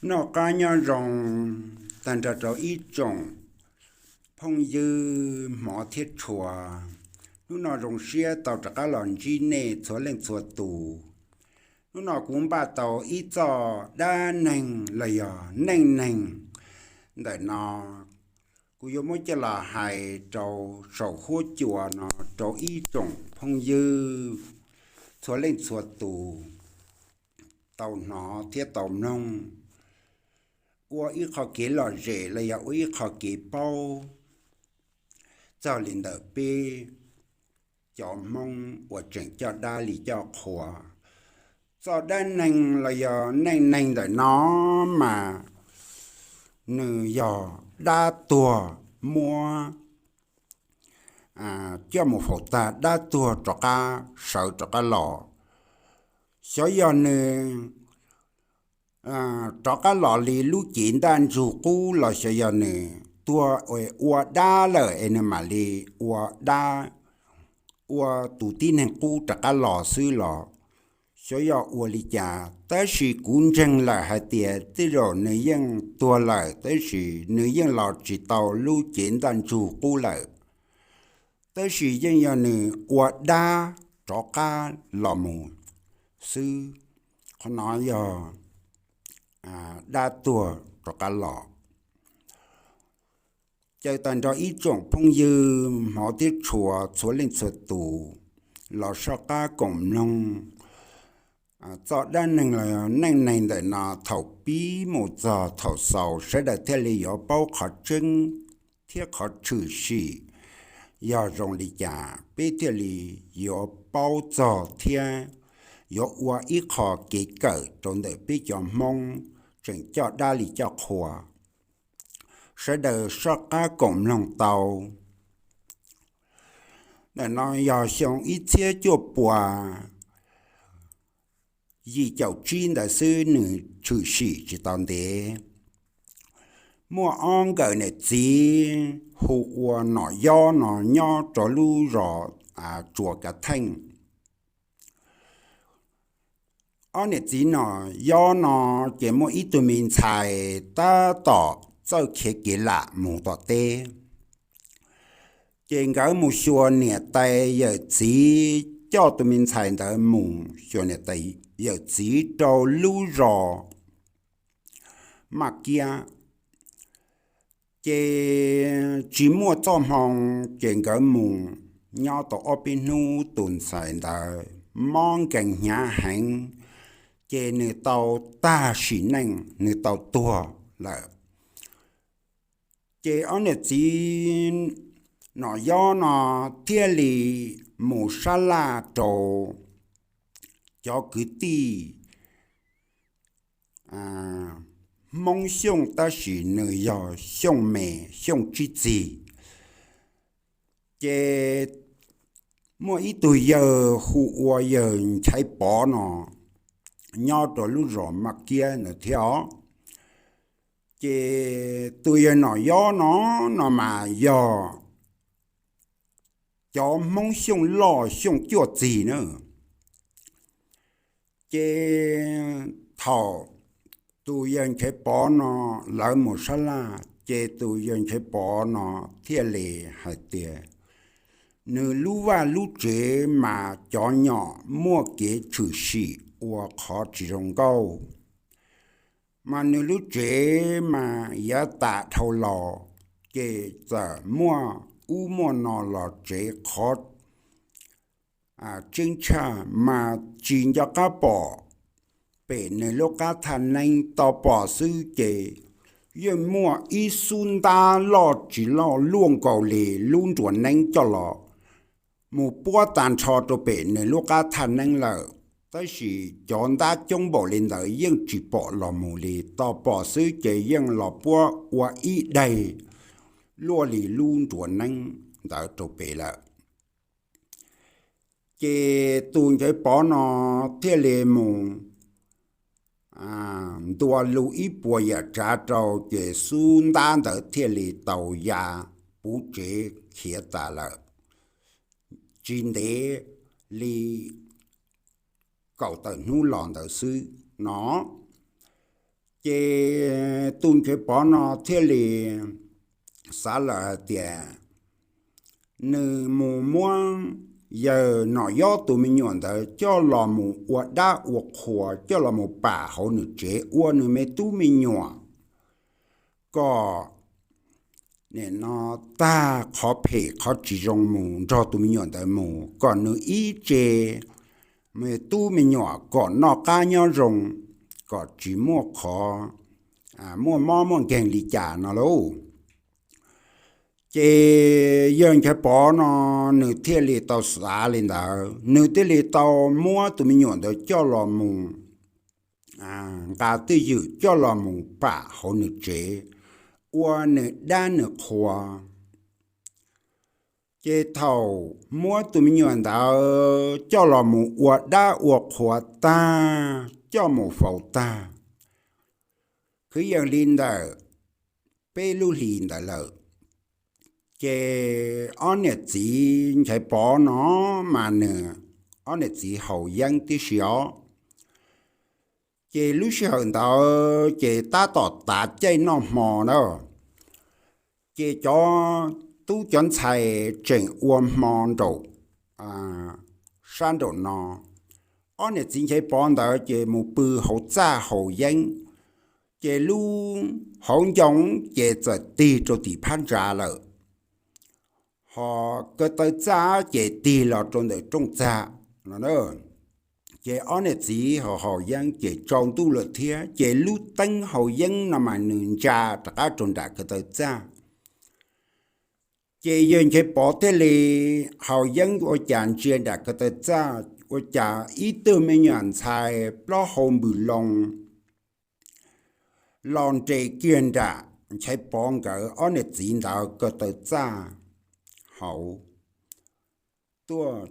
Noj qab nyob zoo tag nrho rau ib tsoom phooj ywg hmov thiab tshua. Hnub no zoo siab tau rov qab los ntsib nej txhua leej txhua tus. Hnub no kuv npaj tau ib txoj dab neeg los yog neej neeg ntawm no, kuv yuav muab coj los hais rau saum huab cua no rau ib tsoom phooj ywg txhua leej txhua tus tau hnov thiab tau mloog, ua ib qho kev lom zem los yog ua ib qho kev paub txog li ntawm peb cov Hmoob uas tseem coj dab li coj qhua. Txoj dab neeg los yog neej neeg ntawm no mas nws yog dab tuag muab coj mus faus tag, dab tuag rov qab sawv rov qab los. Xyov yog nws rov qab los li lub cev ntaj ntsug qub los xyov yog nws tuag ua dab lawm es nws mam li ua dab, ua tus tib neeg qub rov qab los xwb los xyov yog ua li cas. Tab sis kuv ntseeg lawm hais tias tej zaum nws yeej tuag lawm tab sis nws yeej los tsis tau lub cev ntaj ntsug qub lawm, tab sis yeej yog nws ua dab rov qab los mus xwb. Qhov no yog dab tuag rov qab los. Caw tag nrho ib tsoom phooj ywg hmov thiab tshua txhua leej txhua tus los soj qab koom mloog txoj dab neeg los neej neeg ntawm no thaum pib mus txog thaum xaus, sawv daws thiaj li yuav paub qhov tseeb thiab qhov tshwm sim yog zoo li cas, peb thiaj li yuav paub txog thiab yuav ua ib qho kev kawm rau ntawm peb cov Hmoob tseem coj dab li coj qhua. Sawv daws soj qab koom mloog tau. Ntawm no yog xyoo ib txhiab cuaj puas yim caum tsib ntawd xwb, nws tshwm sim tsis tau ntev. Muaj ob nkawm niam txiv hu ua Nom Yob no nyob rau lub zos Tsuas Kav Theej. Ob niam txiv Nom Yob no ces muaj ib tug me ntxhais tab tom txawj khiav kev lam mus tom teb. Ces nkawd mus xyuas niam tais yawm txiv, coj tus me ntxhais ntawd mus xyuas niam tais yawm txiv rau lub zos Maj Kiab. Ces tsis muaj txoj hmoo, ces nkawd mus nyob tau ob peb hnub tus ntxhais ntawd mob nkees hnyav heev, ces nws tau tag sim neej, nws tau tuag lawm. Ces ob niam txiv Nom Yob no thiaj li mus sab laj rau cov kwv tij Hmoob Xyooj, tab sis nws yog Xyooj me, Xyooj tsib txig. Ces muaj ib tug yawg hu ua yawg Nchaiv Pov no nyob rau lub zos Maj Kiab ntawd thiab os. Ces tus yawg Nom Yob no, no mas yog cov Hmoob Xyooj loj Xyooj cuaj txig na. Ces thaum tus yawg Nchaiv Pov no lawv mus sab laj, ces tus yawg Nchaiv Pov no thiaj li hais tias nws lub vaj lub tsev mas cov nyom muaj kev tshwm sim ua qhov tsis zoo nkauj, mas nws lub tsev mas yav tas dhau los, ces txawm muaj ub muaj no los tsev qhov tseeb tshaj mas tsis nco qab pom pem nws lub qab thaj neeb. Tau pom xwb ces yeej muaj ib xub ntab loj tsis loj luaj nkaus li lub nruas neeb coj los mus puab tag nrho rau pem nws lub qab thaj neeb lawm. Tab sis cov ntab coob npaum li ntawd yeej tsis pom los mus li, tau pom xwb ces yeej los puab ua ib daig luaj li lub nruas neeb ntawd rau pem lawm. Ces tus Nchaiv Pov no thiaj li mus ntua lus ib puas yam tsav rau, ces xub ntab ntawd thiaj li tau ya puv tsev khiav tas lawm, tsis ntev li kaum tawm hnub los ntawd xwb no. Ces tus Nchaiv Pov no thiaj li xav lawm hais tias nws mus muab yawg Nom Yob tus me nyuam ntawd coj los mus ua dab ua qhua, coj los mus pam hauv nws tsev ua nws me tub me nyuam, kom nim no tag qhov phem qhov tsis zoo mus nrog tus me nyuam ntawd mus, kom nws ib tse me tub me nyuam kom noj qab nyob zoo, kom tsis muaj qhov muaj mob muaj nkeeg li cas no lauj. Ces yawg Nchaiv Pov no nws thiaj li tau xav li ntawd, nws thiaj li tau muab tus me nyuam ntawd coj los mus nqa twj ywm coj los mus pam hauv nws tsev ua nws dab nws qhua. Ces thaum muab tus me nyuam ntawd coj los mus ua dab ua qhua tag, coj mus faus tag, kwv yees li ntawm peb lub hlis ntawd lawm, ces ob niam txiv Nchaiv Pov no mas nws, ob niam txiv haus yeeb tib si os. Ces lub sij hawm ntawd ces tab tom tav caij noj hmo na, ces cov tub cov ntxhais tseem ua hmo nraum sab nraum no. Ob niam txiv Nchaiv Pov ntawd ces mus pw hauv txaj haus yeeb, ces lub hauv ncoo ces txawm tig rau tim phab ntsa lawm, ho ko taw txaj ces tig los rau ntawm rooj txag no. Ces ob niam txiv haus haus yeeb ces tsaus ntuj lawm thiab, ces lub teeb haus yeeb no mas nws ntsa rov qab rau nram ko taw txaj. Ces yawg Nchaiv Pov thiaj li haus yeeb ua cas ntsia nram ko taw txaj ua cas ib tug me nyuam ntxhais plaub hau npws loo los nres kiag nram Nchaiv Pov nkawd ob niam txiv ntawd ko taw txaj hauv tuaj.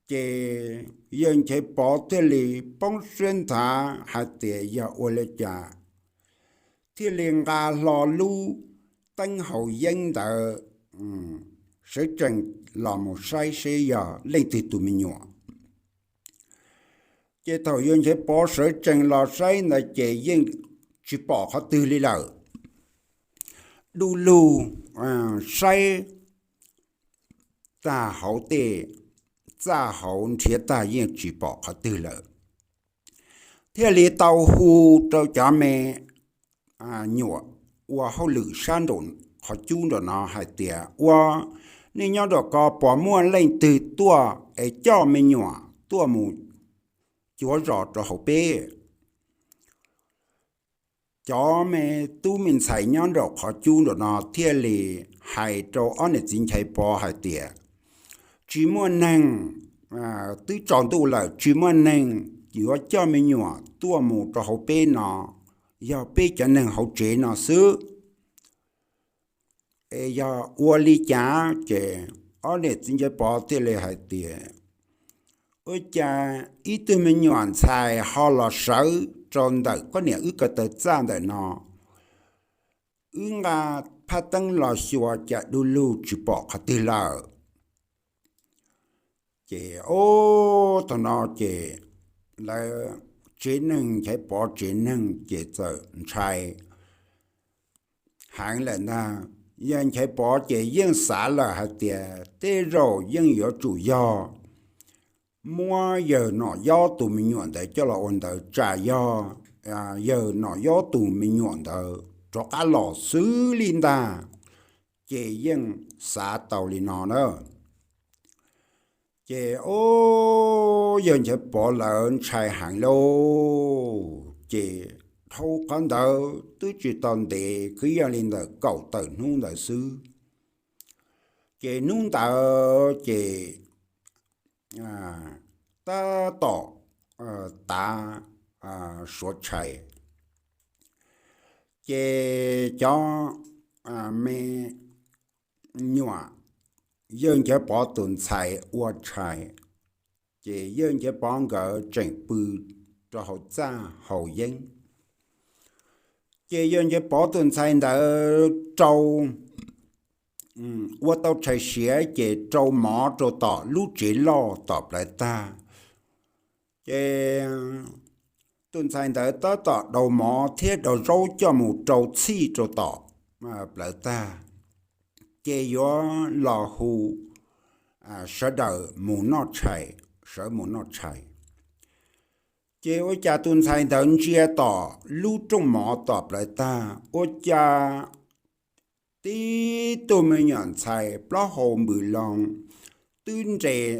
Ces yawg Nchaiv Pov thiaj li poob siab nthav hais tias yog ua li cas, thiaj li nqa hlo lub teeb haus yeeb ntawd sawv tsees los mus saib seb yog leej twg tus me nyuam. Ces thaum yawg Nchaiv Pov sawv tsees los saib ntawd ces yeej tsis pom qhov twg li lawm. Du lug saib tag hauv tej txaj hauv nrhiav tag yeej tsis pom qhov twg lawm, thiaj li tau hu rau cov me nyuam ua hauj lwm sab nraum qhov cub nraum no hais tias, ua, nej nyob nraum ko puas muaj leej twg tuaj es coj me nyuam tuaj mus cuav zos rau hauv peb? Cov me tub me ntxhais nyob nraum qhov cub nraum no thiaj li hais rau ob niam txiv Nchaiv Pov hais tias, tsis muaj neeg, twb tsaus ntuj lawm tsis muaj neeg yuav coj me nyuam tuaj mus rau hauv peb no, yog peb cov neeg hauv tsev no xwb. Es yog ua li cas? Ces ob niam txiv Nchaiv Pov thiaj li hais tias, ua cas ib tug me nyuam ntxhais ho los sawv rau ntawm koj niam wb ko taw txaj ntawm no, wb nqa phaj teeb los xyuas cas du lug tsis pom qhov twg lawm. Ces thaum no ces lawv tsev neeg Nchaiv Pov tsev neeg ces txawm ntshai heev lawm ntag. Yawg Nchaiv Pov ces yeej xav lawm hais tias tej zaum yeej yuav tsum yog muab yawg Nom Yob tus me nyuam ntawd coj los ua ntawd tsam yog yawg Nom Yob tus me nyuam ntawd rov qab los xwb li ntag. Ces yeej xav tau li no na. Ces o, yawg Nchaiv Pov lawv ntshai heev lauj. Ces dhau qhov ntawd twb tsis tau ntev kwv yees li ntawm kaum tawm hnub ntawd xwb, ces hnub ntawd ces tab tom tav suav tshais, ces cov me nyuam yawg Nchaiv Pov tus ntxhais ua tshais, ces yawg Nchaiv Pov nkawd tseem pw rau hauv txaj haus yeeb. Ces yawg Nchaiv Pov tus ntxhais ntawd rau, ua tau tshais siav ces rau mov rau tom lub tsev loj tom plawv tag, ces tus ntxhais ntawd tab tom daus mov thiab daus zaub coj mus rau txhij rau tom plawv tag, ces yuav los hu sawv daws mus noj tshais, sawv mus noj tshais. Ces ua cas tus ntxhais ntawd ntsia tom lub rooj mov tom plawv tag, ua cas tib tug me nyuam ntxhais plaub hau npws loo twb nres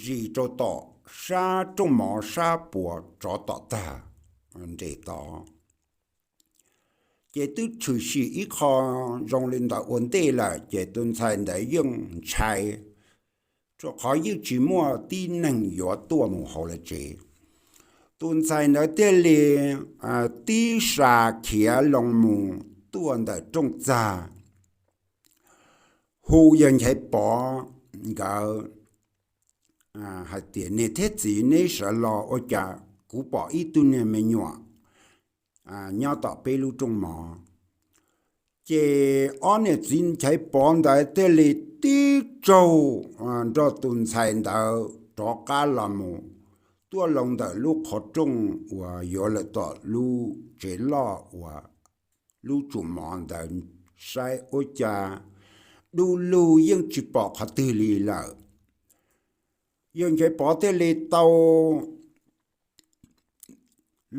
zis rau tom sab rooj mov sab puas tsov tom tag, nres tod. Ces twb tshwm sim ib qho zoo li ntawd ua ntej lawm, ces tus ntxhais ntawd yeej ntshai, rau qhov yeej tsis muaj tib neeg yuav tuaj mus hauv lawv tsev. Tus ntxhais ntawd thiaj li tib sa khiav loo mus tuaj ntawm rooj txag, hu yawg Nchaiv Pov nkawd hais tias, Niam thiab txiv, neb sawv los, ua cas kuv pom ib tug niag me nyuam nyob tom peb lub rooj mov. Ces ob niam txiv Nchaiv Pov ntawd thiaj li tib tsaug nrog tus ntxhais ntawd rov qab los mus, tuaj loo ntawm lub qhov rooj uas yuav lawm tom lub tsev loj uas lub tsum mov ntawd, saib ua cas du lug yeej tsis pom qhov twg li lawm. Yawg Nchaiv Pov thiaj li tau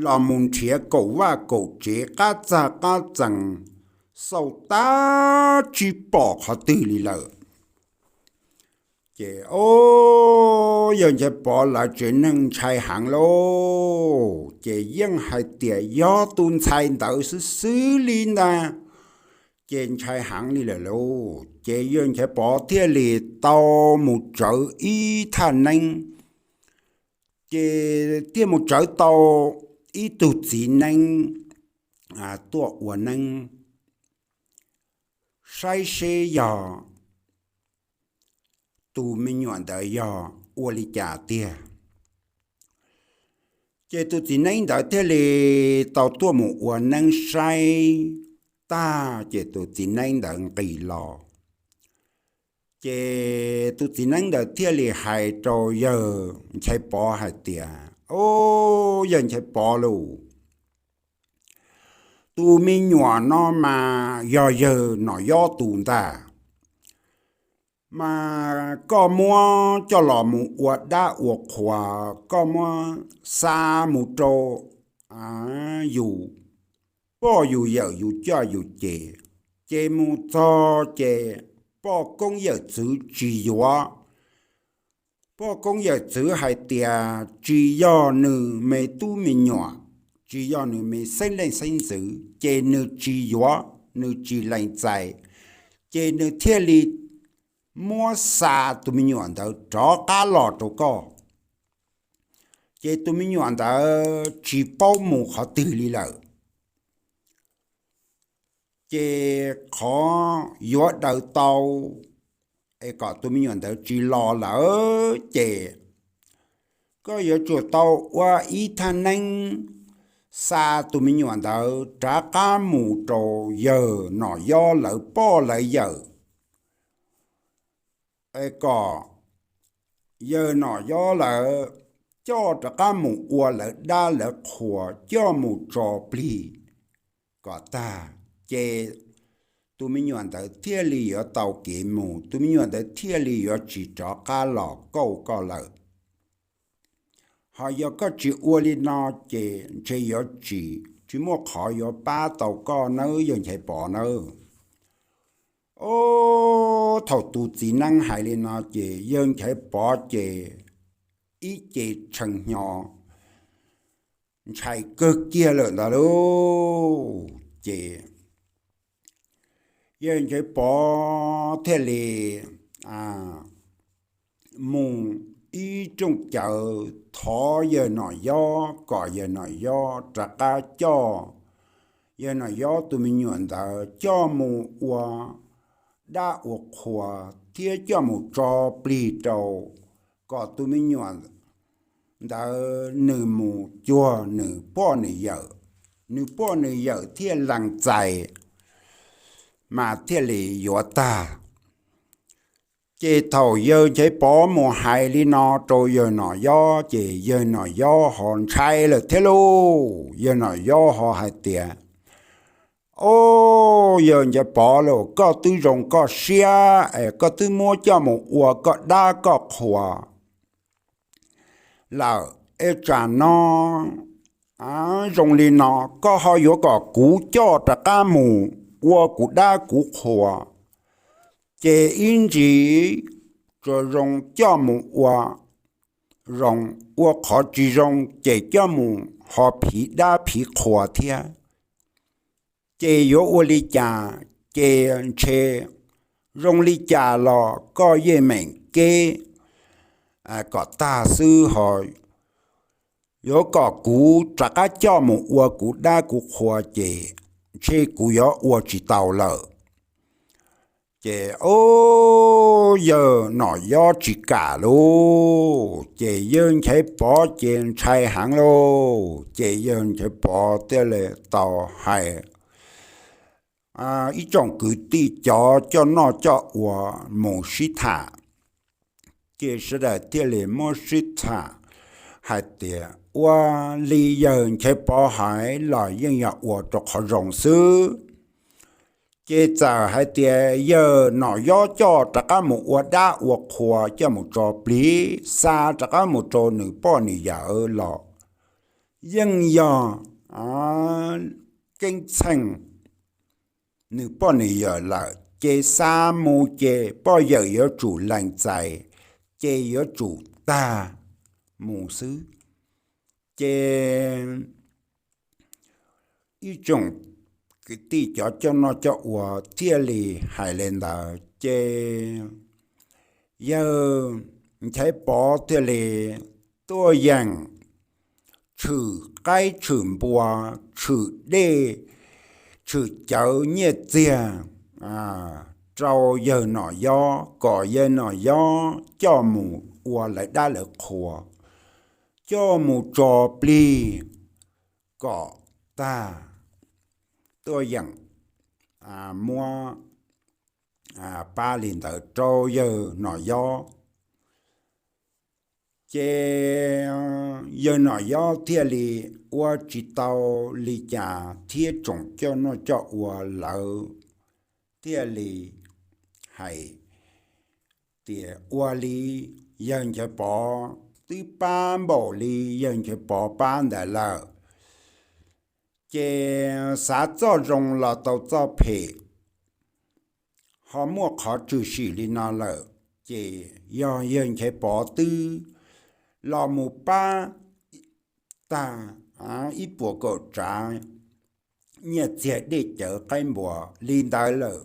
los mus nrhiav kaum vaj kaum tsev qab txag qab txees, xauj tab tsis pom qhov twg li lawm. Ces o, yawg Nchaiv Pov lawv tsev neeg ntshai heev lauj, ces yeej hais tias yog tus ntxhais ntawd xwb xwb li ntag, ces ntshai heev li lawm lauj. Ces yawg Nchaiv Pov thiaj li tau mus tsawv ib thaj neeb, ces thiaj mus tsawv tau ib tug txiv neeb tuaj ua neeb, saib seb yog tus me nyuam ntawd yog ua li cas tiag. Ces tus txiv neeb ntawd thiaj li tau tuaj mus ua neeb saib tag, ces tus txiv neeb ntawd nqis los. Ces tus txiv neeb ntawd thiaj li hais rau yawg Nchaiv Pov hais tias, O, yawg Nchaiv Pov lauj, tus me nyuam no mas yog yawg Nom Yob tus ntag, mas koj muab coj los mus ua dab ua qhua, koj muab xa mus rau yus pog yus yawm yus coj yus ces, ces mus txog ces poj koob yawm txwv tsis yuav. Poj koob yawm txwv hais tias tsis yog nws me tub me nyuam, tsis yog nws me xeeb leej xeeb ntxwv, ces nws tsis yuav, nws tsis lees txais, ces nws thiaj li muab xa tus me nyuam ntawd rov qab los rau koj. Ces tus me nyuam ntawd tsis paub mus qhov twg li lawm. Ces qhov yuav daws tau es kom tus me nyuam ntawd tsis los lawm ces koj yuav tsum tau ua ib thaj neeb xa tus me nyuam ntawd rov qab mus rau yawg Nom Yob lawv poj lawv yawm, es kom yawg Nom Yob lawv coj rov qab mus ua lawv dab lawv qhua, coj mus tso plig kom tag, ces tus me nyuam ntawd thiaj li yuav tau kev mus, tus me nyuam ntawd thiaj li yuav tsis rov qab los kauj koj lawm. Ho yog koj tsis ua li no ces ntshe yuav tsis, tsis muaj qhov yuav pab tau koj nawb yawg Nchaiv Pov nawb. Ob, thaum tus txiv neeb hais li no ces yawg Nchaiv Pov ces ib ce tshee hnyo ntshai kawg kiag lawm ntag lauj. Ces yawg Nchaiv Pov thiaj li mus ib rooj cawv thov yawg Nom Yob kom yawg Nom Yob rov qab coj yawg Nom Yob tus me nyuam ntawd coj mus ua dab ua qhua thiab coj mus tso plig rau, kom tus me nyuam ntawd nws mus cuag nws poj nws yawm, nws poj nws yawm thiaj lees txais, mas thiaj li yuav tag. Ces thaum yawg Nchaiv Pov mus hais li no rau yawg Nom Yob ces yawg Nom Yob ho ntshai lawm thiab lauj. Yawg Nom Yob ho hais tias, Au, yawg Nchaiv Pov lauj, koj twb zoo koj siab es koj twb muab coj mus ua koj dab koj qhua lawm, es tsam no zoo li no, koj ho yuav kom kuv coj rov qab mus ua kuv dab kuv qhua, ces ib ntsis tsuas zoo coj mus ua zoo, ua qhov tsis zoo ces coj mus ho phiv dab phiv qhua thiab. Ces yuav ua li cas? Ces ntshe zoo li cas los koj yeej meem keb kom tag xwb ho yuav kom kuv rov qab coj mus ua kuv dab kuv qhua ces ntshe kuv yuav ua tsis tau lawm. Ces yawg Nom Yob tsis kam lauj, ces yawg Nchaiv Pov ces ntshai heev lauj, ces yawg Nchaiv Pov thiaj li tau hais ib tsoom kwv tij cov coj noj coj ua mus sib tham. Ces sawv daws thiaj li muab sib tham hais tias ua li yawg Nchaiv Pov hais los yeej yog ua rau qhov zoo xwb. Ces txawm hais tias yawg Nom Yob coj rov qab mus ua dab ua qhua coj mus tso plig xa rov qab mus rau nws poj nws yawm los yeej yog keeb txheej nws poj nws yawm lawm, ces xa mus ces poj yawm yuav tsum lees txais, ces yuav tsum tag mus xwb. Ces ib tsoom kwv tij cov coj noj coj ua thiaj li hais li ntawd, ces yawg Nchaiv Pov thiaj li tuaj yeem tshwm qaib tshwm npua, tshwm dej, tshwm cawv nyiaj txiag rau yawg Nom Yob kom yawg Nom Yob coj mus ua lawv dab lawv qhua, coj mus tso plig kom tag, tuaj yeem muab pab li ntawd rau yawg Nom Yob. Ces yawg Nom Yob thiaj li ua tsis tau li cas thiab tsoom coj noj coj ua lawv thiaj li hais tias ua li yawg Nchaiv Pov twb pab npaum li yawg Nchaiv Pov pab ntawd lawm, ces xav txoj zoo los tau txoj phem, ho muaj qhov tshwm sim li no lawm, ces yog yawg Nchaiv Pov twb los mus pab tag ib puas kaum tsav nyiaj txiag dej cawv qaib npua li ntawd lawm,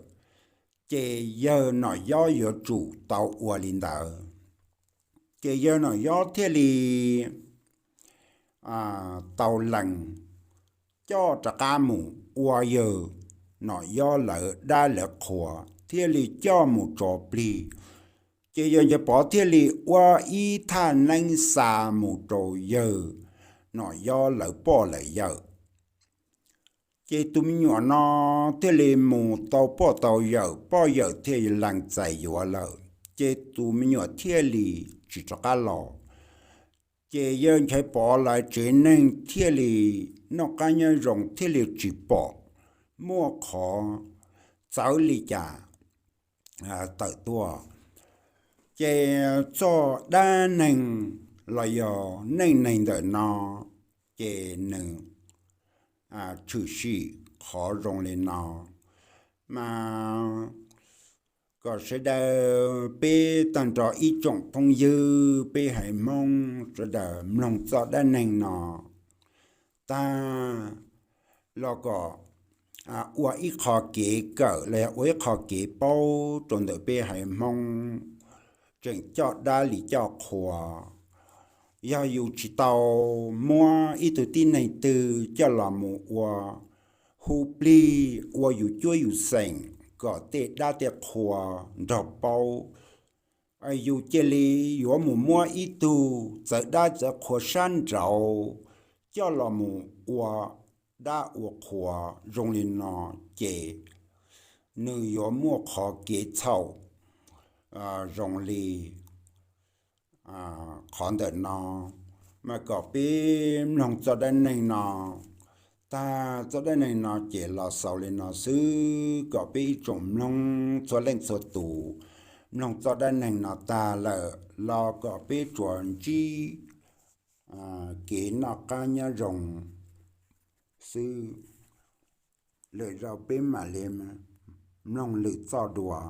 ces yawg Nom Yob yuav tsum tau ua li ntawd. Ces yawg Nom Yob thiaj li tau lees coj rov qab mus ua yawg Nom Yob lawv dab lawv qhua, thiaj li coj mus tso plig. Ces yawg Nchaiv Pov thiaj li ua ib thaj neeb xa mus rau yawg Nom Yob lawv poj lawv yawm. Ces tus me nyuam no thiaj li mus tau poj tau yawm, poj yawm thiaj lees txais yuav lawm, ces tus me nyuam thiaj li tsis rov qab los. Ces yawg Nchaiv Pov lawv tsev neeg thiaj li noj qab nyob zoo, thiaj li tsis pom muaj qhov txawv li cas tawm tuaj. Ces txoj dab neeg los yog neej neeg ntawm no, ces nws tshwm sim qhov zoo li no, mas kom sawv daws peb tag nrho ib tsoom phooj ywg peb haiv Hmoob sawv daws mloog txoj dab neeg no tag los kom ua ib qho kev kawm los yog ua ib qho kev paub rau ntawm peb haiv Hmoob tseem coj dab li coj qhua. Yog yus tsis tau muab ib tug tib neeg twg coj los mus ua hu plig ua yus cuab yus xeem kom tej dab tej qhua nrog paub, yus cia li yuav mus muab ib tug txawv dab txawv qhua sab nraud coj los mus ua dab ua qhua zoo li no, ces nws yuav muaj qhov kev txhaum zoo li qhov ntawm no, mas kom peb mloog txoj dab neeg no tag, txoj dab neeg no ces los xaus li no xwb, kom peb ib tsoom mloog txhua leej txhua tus mloog txoj dab neeg no tag lawm los kom peb tsuas ntsib kev noj qab nyob zoo xwb. Lwm zaus peb mam li mloog lwm txoj dua.